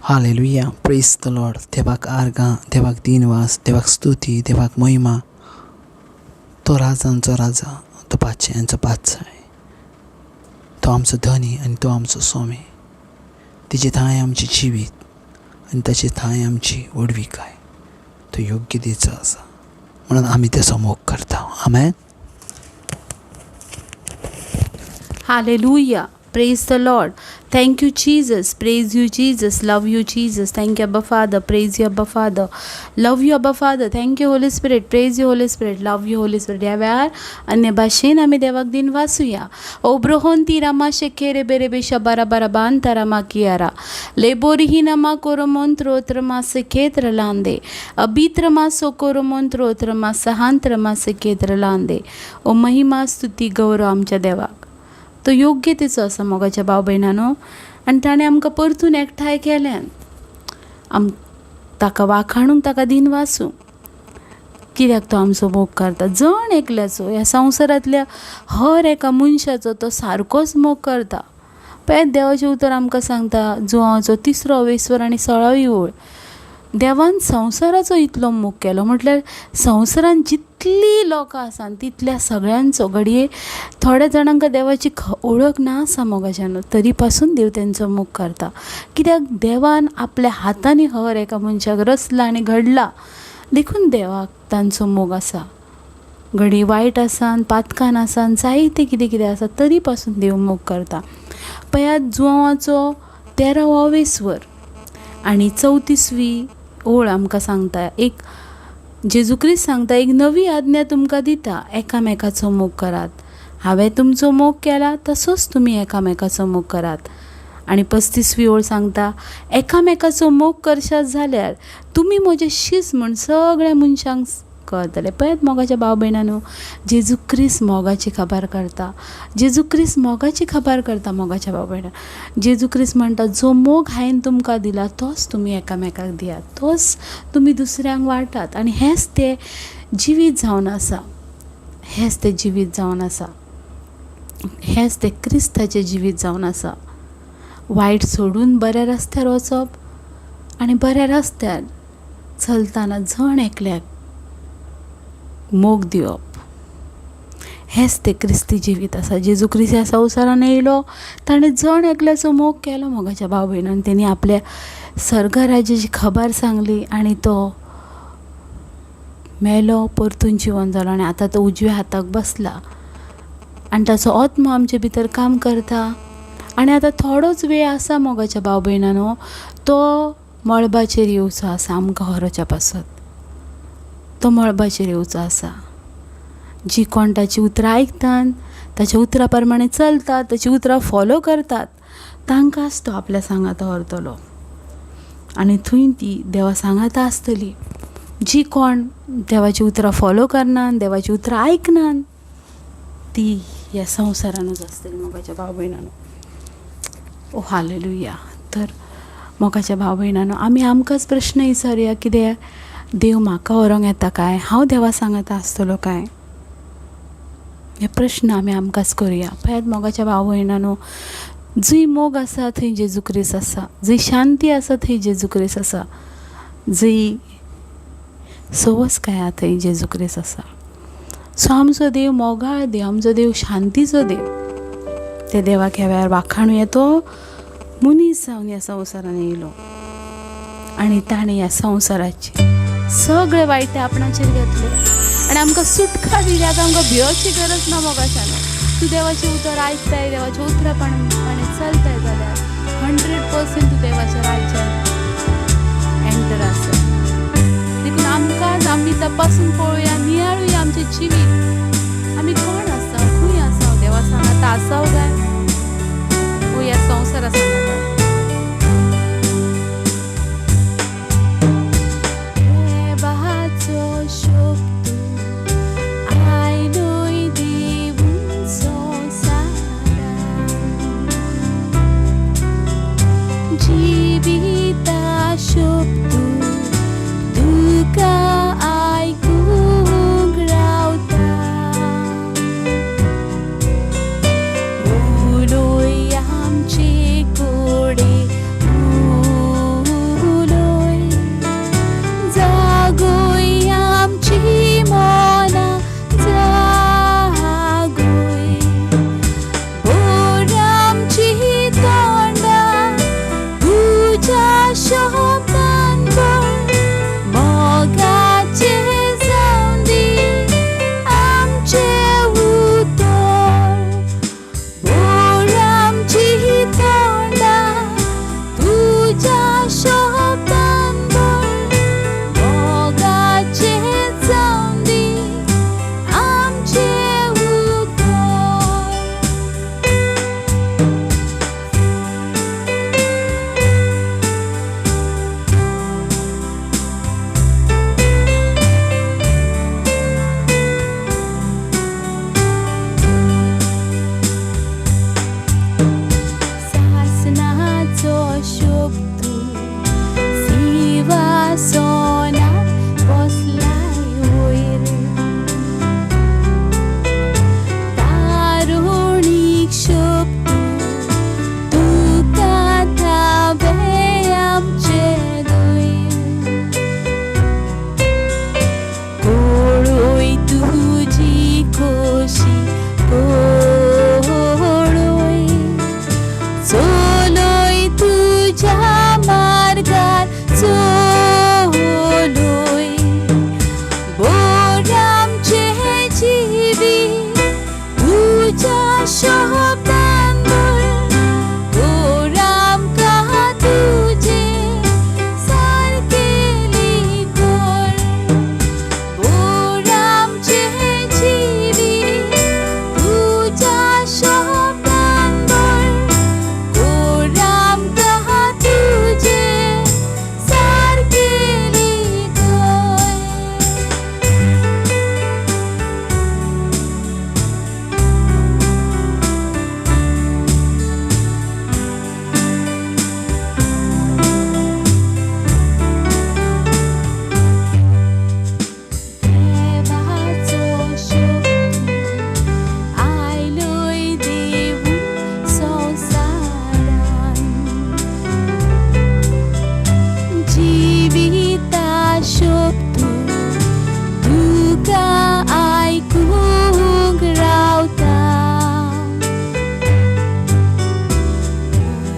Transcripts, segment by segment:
Hallelujah, प्रेज the Lord. देवाक आर्गां, देवाक दिनवास, देवाक स्तुती, देवाक महिमा. तो राजांचो राजा, तो पातशायांचो पातशाय, तो आमचो धनी आनी तो आमचो स्वामी. तेजे थांय आमचें जिवीत आनी ताचे थांय आमची व्हडविकाय. तो योग्य दिचो आसा म्हणून आमी तेचो मोग करता. आमेन. Hallelujah. Praise the Lord. Thank you, Jesus. Praise you, Jesus. Love you, Jesus. Thank you, Abba Father. Praise you, Abba Father. Love you, Abba Father. Thank you, Holy Spirit. Praise you, Holy Spirit. Love you, Holy Spirit. ह्या वेळार अन्य भाशेन आमी देवाक दिन वाचुया. ओब्रोहोन ती रामा शेखेरे बेरे बेशा बारा बारा बांता रामा कियारा लेबोरिही नमा कोरोमोंत्रो त्रमा सेखेत्र लांदे अबित्रमा सोकोरोमोंत्रो त्रमा सहांत्रमा सेखेत्र लांदे. ओ महिमा स्तुती गौरव आमच्या देवाक. तो योग्य तेचो आसा मोगाच्या भाव भयणानो, आनी ताणें आमकां परतून एकठांय केल्यान आम ताका वाखाणूंक, ताका दिन वासूंक, कित्याक तो आमचो मोग करता. जण एकल्याचो, ह्या संवसारांतल्या हर एका मनशाचो तो सारकोच मोग करता. पळयात देवाचें उतर आमकां सांगता, जुवाचो तिसरो वेस्वर आनी सोळावी ओळ, देवान संवसाराचो इतलो मोग केलो म्हटल्यार संवसारान जितलीं लोकां आसा तितल्या सगळ्यांचो. घडये थोड्या जाणांक देवाची ओळख ना आसा मोगाच्यान, तरी पासून देव तेंचो मोग करता. कित्याक देवान आपल्या हातांनी हर एका मनशाक रचला आनी घडला, देखून देवाक तांचो मोग आसा. घडये वायट आसा, पातकान आसा, जायते कितें कितें आसा, तरी पासून देव मोग करता. पळयात जुवाचो 13वो वेस्वर आनी 34वी ओळ आमकां सांगता, एक जेजू क्रिस्त सांगता, एक नवी आज्ञा तुमकां दिता, एकामेकाचो मोग करात. हांवें तुमचो मोग केला तसोच तुमी एकामेकाचो मोग करात. आनी 35वी ओळ सांगता, एकामेकाचो मोग करशात जाल्यार तुमी म्हजे शीस म्हूण सगळ्या मनशांक कळतलें. पळयात मोगाच्या भाव भयणांनो, जेजू क्रिस्त मोगाची खबर करता. जेजू क्रिस्त मोगाची खबर करता. मोगाच्या भाव भयणां, जेजू क्रिस्त म्हणटा, जो मोग हांवें तुमकां दिला तोच तुमी एकामेकाक दियात, तोच तुमी दुसऱ्यांक वांटात. आनी हेंच तें जिवीत जावन आसा, हेंच तें जिवीत जावन आसा, हेंच तें क्रिस्ताचें जिवीत जावन आसा. वायट सोडून बऱ्या रस्त्यार वचप आनी बऱ्या रस्त्यार चलतना जण एकल्याक मोग दिवप, हेंच तें क्रिस्ती जिवीत आसा. जेजू क्रिस्त ह्या संवसारान येयलो, ताणें जण एकल्याचो मोग केलो मोगाच्या भाव भयणान. तेणी आपल्या सर्ग राज्याची खबर सांगली आनी तो मेलो, परतून जिवन जालो आनी आतां तो उजव्या हाताक बसला आनी ताचो आत्मो आमचे भितर काम करता. आनी आतां थोडोच वेळ आसा मोगाच्या भाव भयणानो, तो मळबाचेर येवचो आसा आमकां व्हरोच्या पासत. तो मळबाचेर येवचो आसा. जी कोण ताची उतरां आयकतात, ताच्या उतरां प्रमाणे चलतात, ताची उतरां फॉलो करतात, तांकांच तो आपल्या सांगाता व्हरतलो आनी थंय ती देवा सांगाता आसतली. जी कोण देवाची उतरां फॉलो करनात, देवाची उतरां आयकनात, ती ह्या संवसारानूच आसतली मोगाच्या भाव भयणानो. ओ हालेलुया. तर मोगाच्या भाव भयणानो, आमी आमकांच प्रश्न विचारुया, कितें देव म्हाका व्हरोंक येता काय, हांव देवा सांगाता आसतलो काय? हे प्रश्न आमी आमकांच करुया. पळयात मोगाच्या भाव भयणानो, जंय मोग आसा थंय जेजू क्रिस्त आसा, जंय शांती आसा थंय जेजू क्रिस्त आसा, जंय सवसकाय आसा थंय जेजू क्रिस्त आसा. सो आमचो देव मोगाळ देव, आमचो देव शांतीचो देव. त्या देवाक ह्या वेळार वाखाणुया. तो मनीस जावन ह्या संवसारान येयलो आनी ताणें ह्या संवसाराचे सगळे वायट आपणाचेर घेतले आनी आमकां सुटका दिली. आतां आमकां भियोची गरज ना मोगाच्यान. तूं देवाचें उतर आयकताय, देवाच्या उतरा प्रमाणे चलताय जाल्यार 100% तूं देवाच्या राज्यान एंटर आसा. देखून आमकां आमी तपासून पळोवया, नियाळुया आमचें जिवीत, आमी कोण आसा, खंय आसा, देवा सांगाता आसा काय ओ ह्या संवसारा सांगाता. जिविता शोभतू तुका आयकूंक रावता, उलोय आमचे कोण सिंहासनार बसलाय वयर तारुणीक शोभतू तुका थावे आमचे दोयर कोळोय तुजी खोशी कोळोय चलोय तुज्या मार्गार चलोय बोर आमचें जिवीत तुज्या शब्दान भर कोर आमकां तुजे सारकेली कर बोर आमचें जिवीत तुज्या शब्दान भर कोर आमकां तुजे सारकेली कर. देवाचो शोभतू आयलोय देवून संवसारान जिविता शोभतू तुका आयकूंक रावता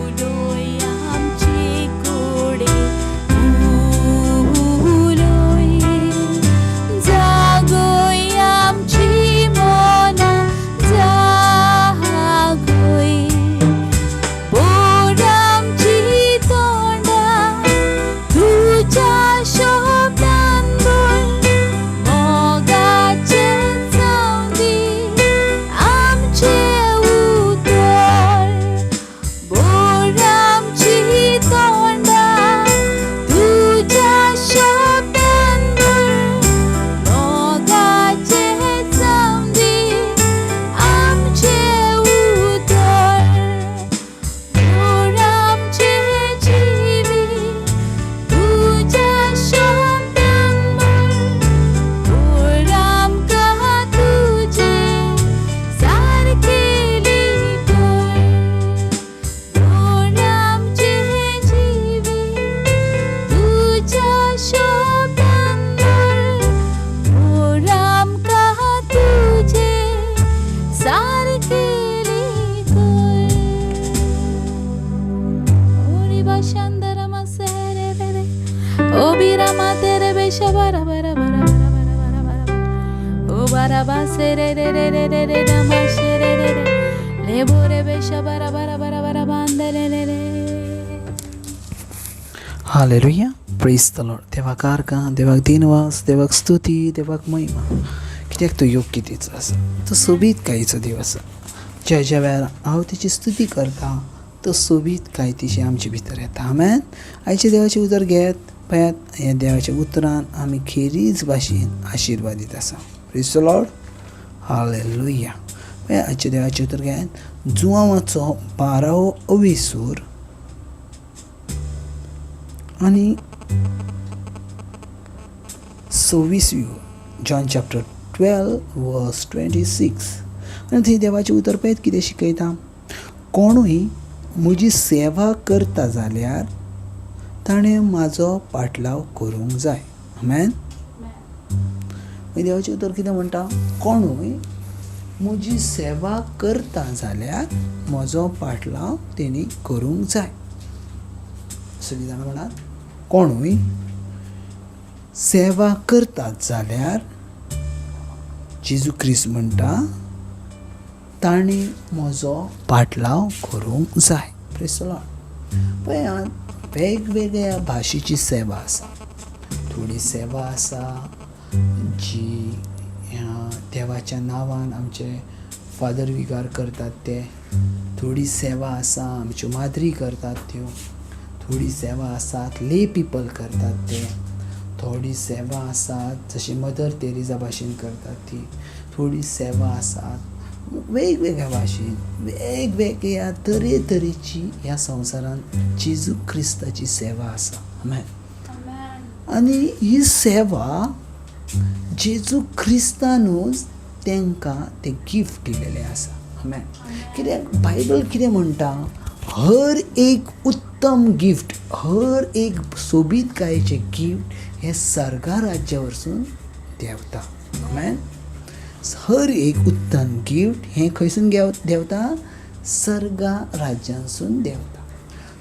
उलोय आमचे कडेन उलोय जागय आमची मनां जागय बोर आमची तोंडां तुज्या शब्दान भर मोगाचें जावं दी आमचें उतर बोर आमची तोंडां तुज्या शब्दान भर मोगाचें जावं दी आमचें उतर बोर आमचें जिवीत तुज्या शब्दान भर कोर आमकां तुजे सारकेली कर बोर आमचें जिवीत तुज्या शब्दान भर कोर आमकां तुजे सारकेली कर. ओरी बाशांदर मसेरे रे ओ बीरा तेरे बेशा बरा बरा बरा बरा बरा बरा बरा ओ बारा बासे रे रे रे रे रे रे नमाशे रे रे रे ले बोरे बेशा बरा बरा बरा बरा बांधे ले ले रे. हालेलुया, प्रेज the Lord. देवाक आर्गां, देवाक दिनवास, देवाक स्तुती, देवाक महिमा, कित्याक तो योग्य तिचो आसा, तो सोबीत कायेचो देव आसा. ज्या ज्या वेळार हांव तेची स्तुती करता तो सोबीत काय तिची आमचे भितर येता. आमेन. आयचें देवाचें उतर घेयात पळयात, ह्या देवाच्या उतरान आमी खेरीज भाशेन आशिर्वादीत आसा. Praise the Lord, hallelujah. पळयात आयचें देवाचें उतर घेयात, जुवांवाचो 12वो अविसूर आनी 26वी, John chapter 12 verse 26. आनी थंय देवाचें उतर पळयत कितें शिकयता, कोणूय म्हजी सेवा करता जाल्यार ताणें म्हाजो पाटलाव करूंक जाय. आमेन. देवाचें उतर कितें म्हणटा, कोणूय म्हजी सेवा करता जाल्यार म्हजो पाटलाव तेणी करूंक जाय. सगळीं जाणां म्हणात, कोणूय सेवा करतात जाल्यार जेजू क्रिस्त म्हणटा ताणें म्हजो पाटलाव करूंक जाय. Praise the Lord. पळयात वेगवेगळ्या भाशेची सेवा आसा. थोडी सेवा आसा जी देवाच्या नांवान आमचे फादर विगार करतात ते, थोडी सेवा आसा आमच्यो माद्री करतात त्यो, थोडी सेवा आसात ले पिपल करतात ते, थोडी सेवा आसात जशी मदर तेरेजा भाशेन करतात ती, थोडी सेवा आसात वेगवेगळ्या भाशेन, वेगवेगळ्या तरेतरेची ह्या संवसारांत जेजू क्रिस्ताची सेवा आसा. आमेन. आनी ही सेवा जेजू क्रिस्तानूच तांकां तें गिफ्ट दिलेलें आसा. आमेन. कित्याक बायबल कितें म्हणटा, हर एक उत्तम गिफ्ट, हर एक सोबीतकायेचें गिफ्ट हें सर्गा राज्या वरसून देंवता. आमेन. हर एक उत्तम गिफ्ट हें खंयसून देंवता? सर्गा राज्यांसून देंवता.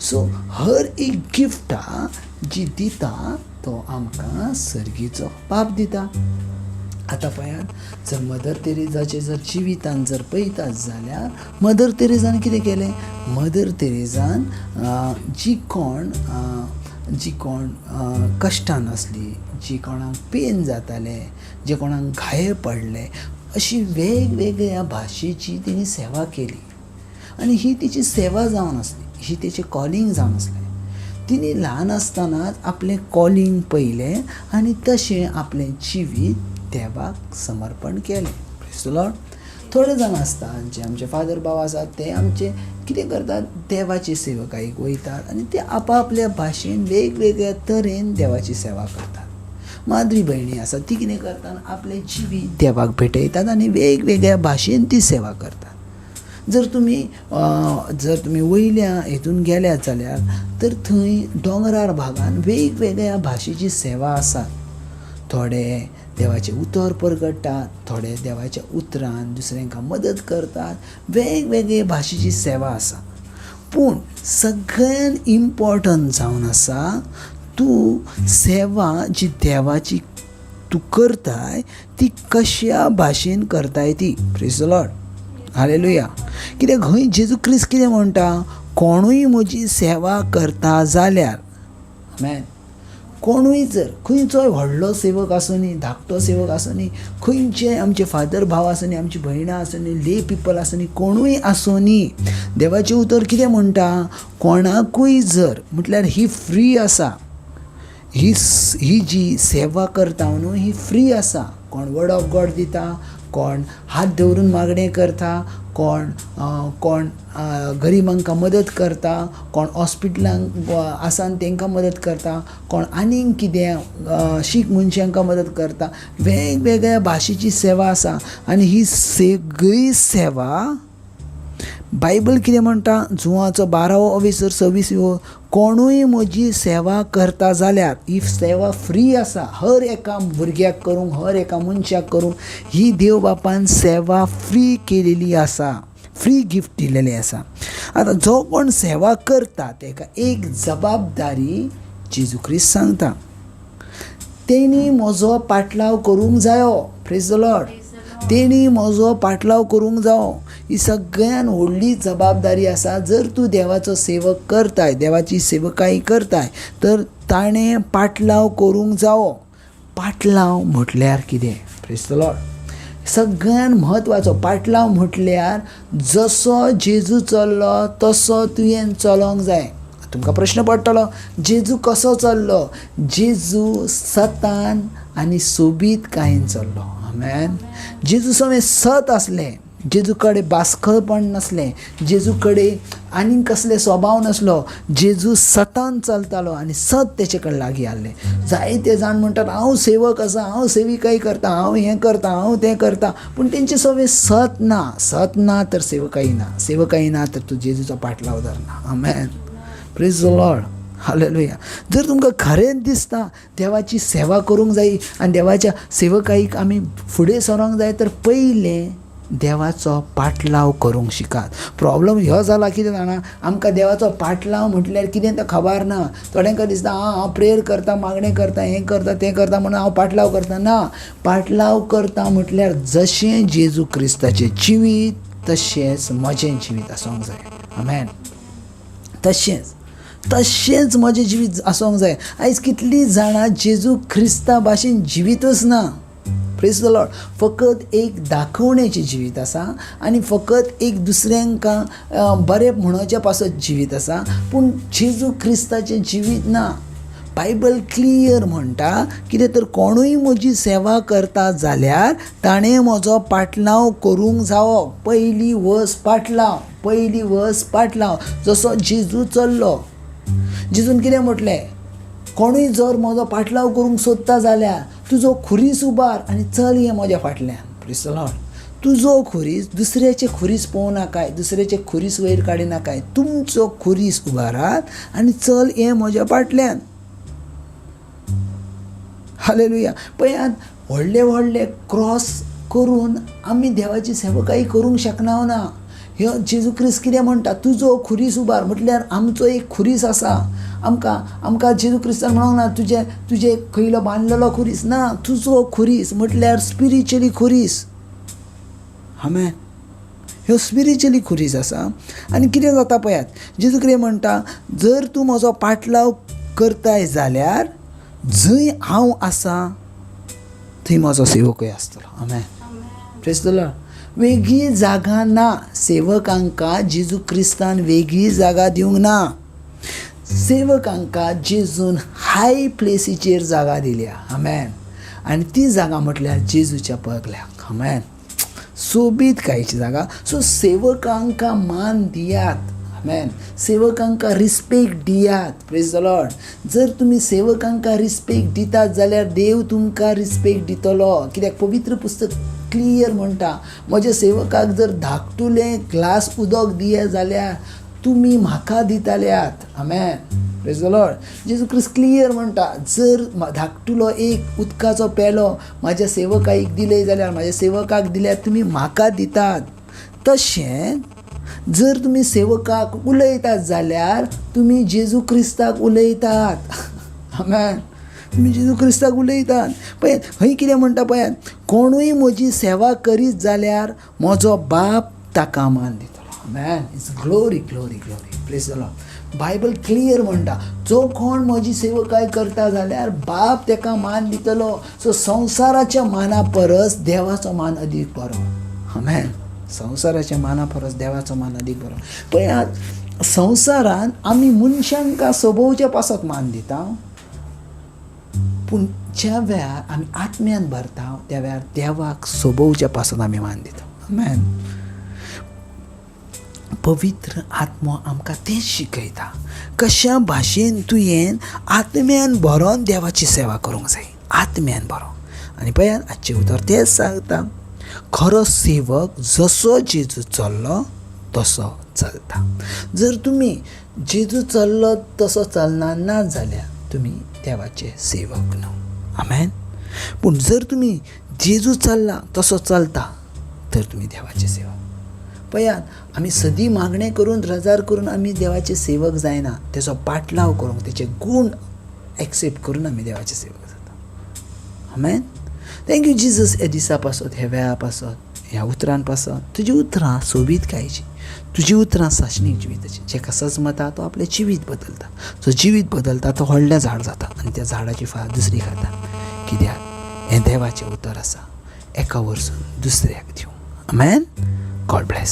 सो हर एक गिफ्टा जी दिता तो आमकां सर्गीचो बाप दिता. आतां पळयात, जर मदर तेरेजाचें जर जिवितान जर पळयतात जाल्यार मदर तेरेजान कितें केलें? मदर तेरेजान जी कोण कश्टान आसली, जी कोणाक पेन जातालें, जे कोणाक घाये पडले, अशी वेगवेगळ्या भाशेची तिणी सेवा केली. आनी ही तिची सेवा जावन आसली, ही तिची कॉलिंग जावन आसलें. तिणी ल्हान आसतनाच आपलें कॉलिंग पळयलें आनी तशें आपलें जिवीत देवाक समर्पण केलें. Praise the Lord. थोडे जाण आसता जे आमचे फादर भाव आसात, ते आमचे कितें करतात, देवाची सेवकाईक वयतात आनी ते आपापल्या भाशेन वेगवेगळ्या तरेन देवाची सेवा करतात. माद्री भयणी आसा, ती कितें करतात, आपलें जिवीत देवाक भेटयतात आनी वेगवेगळ्या भाशेन ती सेवा करतात. जर तुमी वयल्या हेतून गेल्यात जाल्यार तर थंय दोंगरार भागान वेगवेगळ्या भाशेची सेवा आसात. थोडे देवाचें उतर परगट्टात, थोडे देवाच्या उतरान दुसऱ्यांका मदत करतात. वेगवेगळे भाशेची सेवा आसा. पूण सगळ्यान इम्पॉर्टंट जावन आसा, तूं सेवा जी देवाची तूं करताय ती कश्या भाशेन करताय ती. Praise the Lord. Hallelujah. कित्याक खंय जेजू क्रिस्त कितें म्हणटा, कोणूय म्हजी सेवा करता जाल्यार. आमेन. कोणूय जर खंयचोय व्हडलो सेवक आसूनी, धाकटो सेवक आसूनी, खंयचे आमचे फादर भाव आसूनी, आमची भयणां आसूनी, ले पिपल आसूनी, कोणूय आसूनी, देवाचें उतर कितें म्हणटा, कोणाकूय जर म्हटल्यार ही फ्री आसा, ही जी सेवा करता न्हू ही फ्री आसा. कोण वर्ड ऑफ गॉड दिता, कोण हात दवरून मागणें करता, कोण कोण गरिबांकां मदत करता, कोण हॉस्पिटलांक आसा तांकां मदत करता, कोण आनीक कितें शीख मनशांकां मदत करता. वेगवेगळ्या भाशेची सेवा आसा आनी ही सगळी सेवा बायबल कितें म्हणटा, जुवाचो 12वो अवेसर 26वो, कोणूय म्हजी सेवा करता जाल्यार, ही सेवा फ्री आसा, हर एका भुरग्याक करूंक, हर एका मनशाक करूंक ही देव बापान सेवा फ्री केलेली आसा, फ्री गिफ्ट दिलेली आसा. आतां जो कोण सेवा करता ताका एक जबाबदारी जेजू क्रिस्त सांगता, तेणी म्हजो पाटलाव करूंक जायो. Praise the Lord. तेणी म्हजो पाटलाव करूंक जावो. ही सगळ्यान व्हडली जबाबदारी आसा. जर तूं देवाचो सेवक करताय, देवाची सेवकाई करताय, तर ताणें पाटलाव करूंक जावो. पाटलाव म्हटल्यार कितें? Praise the Lord. सगळ्यान म्हत्वाचो पाटलाव म्हटल्यार जसो जेजू चल्लो तसो तुवें चलोंक जाय. तुमकां प्रश्न पडटलो, जेजू कसो चल्लो? जेजू सतान आनी सोबीतकायेन चल्लो. आमेन. जेजू समें सत आसलें, जेजू कडेन बास्कळपण नासलें, जेजू कडेन आनीक कसले स्वभाव नासलो, जेजू सतान चलतालो आनी सत तेचे कडेन लागीं आहलें. जायते जाण म्हणटात हांव सेवक आसा, हांव सेविकाई करता, हांव हें करता, हांव तें करता, पूण तेंचे सवे सत ना. सत ना तर सेवकाई ना, सेवकाई ना तर तूं जेजूचो पाटलाव धरना. आमेन. Praise the Lord. Hallelujah. जर तुमकां खरेंच दिसता देवाची सेवा करूंक जाय आनी देवाच्या सेवकाईक आमी फुडें सरोंक जाय, तर पयलें देवाचो पाटलाव करूंक शिकात. प्रॉब्लम ह्यो जाला कितें जाणा, आमकां देवाचो पाटलाव म्हटल्यार कितें तें खबर ना. थोड्यांक दिसता हांव प्रेयर करता, मागणें करता, हें करता, तें करता म्हणून हांव पाटलाव करता. ना, पाटलाव करता म्हटल्यार जशें जेजू क्रिस्ताचें जिवीत तशेंच म्हजें जिवीत आसूंक जाय. आमेन. तशेंच तशेंच म्हजें जिवीत आसूंक जाय. आयज कितलीं जाणां जेजू क्रिस्ता भाशेन जिवीतच ना. Praise the Lord. फकत एक दाखोवण्याचें जिवीत आसा आनी फकत एक दुसऱ्यांकां बरें म्हणोवच्या पासत जिवीत आसा, पूण जेजू क्रिस्ताचें जिवीत ना. बायबल क्लियर म्हणटा कितें तर, कोणूय म्हजी सेवा करता जाल्यार ताणें म्हजो पाटलाव करूंक जावो. पयली वस पाटलाव, पयली वस पाटलाव. जसो जेजू चल्लो, जेजून कितें म्हटलें, कोणूय जर म्हजो पाटलाव करूंक सोदता जाल्यार तुजो खुरीस उबार आनी चल ये म्हज्या फाटल्यान. Praise the Lord. तुजो खुरीस, दुसऱ्याचे खुरीस पळोवं नाकाय, दुसऱ्याचे खुरीस वयर काडी नाकाय, तुमचो खुरीस उबारात आनी चल ये म्हज्या फाटल्यान. हालेलुया. पळयात, व्हडले व्हडले क्रॉस करून आमी देवाची सेवकाई करूंक शकना ना. ह्यो जेजू क्रिस्त कितें म्हणटा, तुजो खुरीस उबार, म्हटल्यार आमचो एक खुरीस आसा. आमकां आमकां जेजू क्रिस्तान म्हणूंक ना तुजे तुजे खंयलो बांदलेलो खुरीस ना, तुजो खुरीस म्हटल्यार स्पिरिच्युअली खुरीस. आमेन. ह्यो स्पिरिच्युअली खुरीस आसा. आनी कितें जाता पळयात, जेजू कितें म्हणटा, जर तूं म्हजो पाटलाव करताय जाल्यार जंय हांव आसा थंय म्हजो सेवकूय आसतलो. आमेन. Praise the Lord. वेगळी जागा ना सेवकांका, जेजू क्रिस्तान वेगळी जागा दिवंक ना. सेवकांका जेजून हाय प्लेसीचेर जागा दिल्या. आमेन. आनी ती जागा म्हटल्यार जेजूच्या पगल्याक. आमेन. सोबीत कायची जागा. सो सेवकांका मान दियात. आमेन. सेवकांका रिस्पेक्ट दियात. Praise the Lord. जर तुमी सेवकांका रिस्पेक्ट दितात जाल्यार देव तुमकां रिस्पेक्ट दितलो. कित्याक पवित्र पुस्तक क्लियर म्हणटा, म्हज्या सेवकाक जर धाकटुलें ग्लास उदक दिया जाल्यार तुमी म्हाका दिताल्यात. आमेन. Praise the Lord. जेजू क्रिस्त क्लियर म्हणटा, जर धाकटुलो एक उदकाचो पेलो म्हाज्या सेवकाक दिले जाल्यार, म्हाज्या सेवकाक दिल्यार तुमी म्हाका दितात. तशें जर तुमी सेवकाक उलयतात जाल्यार तुमी जेजू क्रिस्ताक उलयतात. आमेन. तुमी जेजू क्रिस्ताक उलयतात. पळयात हय कितें म्हणटा पळयात, कोणूय म्हजी सेवा करीत जाल्यार म्हजो बाप ताका मान दितलो. आमेन. It's glory glory glory. Praise the Lord. Bible clear म्हणटा, जो कोण म्हजी सेवकाय करता जाल्यार बाप ताका मान दितलो. सो संवसाराच्या माना परस देवाचो मान अदीक बरो. आमेन. संवसाराच्या माना परस देवाचो मान अदीक बरो. पळयात, संवसारान आमी मनशांकां सोबोवचे पासत मान दिता, पूण ज्या वेळार आमी आत्म्यान भरता त्या वेळार देवाक सोबोवच्या पासत आमी मान दिता. आमेन. पवित्र आत्मो आमकां तेंच शिकयता, कशा भाशेन तुवें आत्म्यान भरोन देवाची सेवा करूंक जाय, आत्म्यान भरोन. आनी पळयात आजचें उतर तेंच सांगता, खरो सेवक जसो जेजू चल्लो तसो चलता. जर तुमी जेजू चल्लो तसो चलना ना जाल्यार तुमी देवाचे सेवक न्हू. आमेन. पूण जर तुमी जेजू चल्ला तसो चलता तर तुमी देवाचे सेवक. पळयात, आमी सदी मागणें करून रजार करून आमी देवाचे सेवक जायना, तेजो पाटलाव करूंक, तेजे गूण एक्सेप्ट करून आमी देवाचे सेवक जाता. आमेन. Thank you Jesus, ह्या दिसा पासत, ह्या वेळा पासत, ह्या उतरान पासत. तुजी उतरां सोबीत कायची, तुजी उतरां सासणीक जिविताची. जेका सजमता तो आपलें जिवीत बदलता, जो जिवीत बदलता तो व्हडलें झाड जाता आनी त्या झाडाची फळां दुसरी खाता. कित्याक हें देवाचें उतर आसा, एका वरसून दुसऱ्याक दिवं. आमेन. God bless.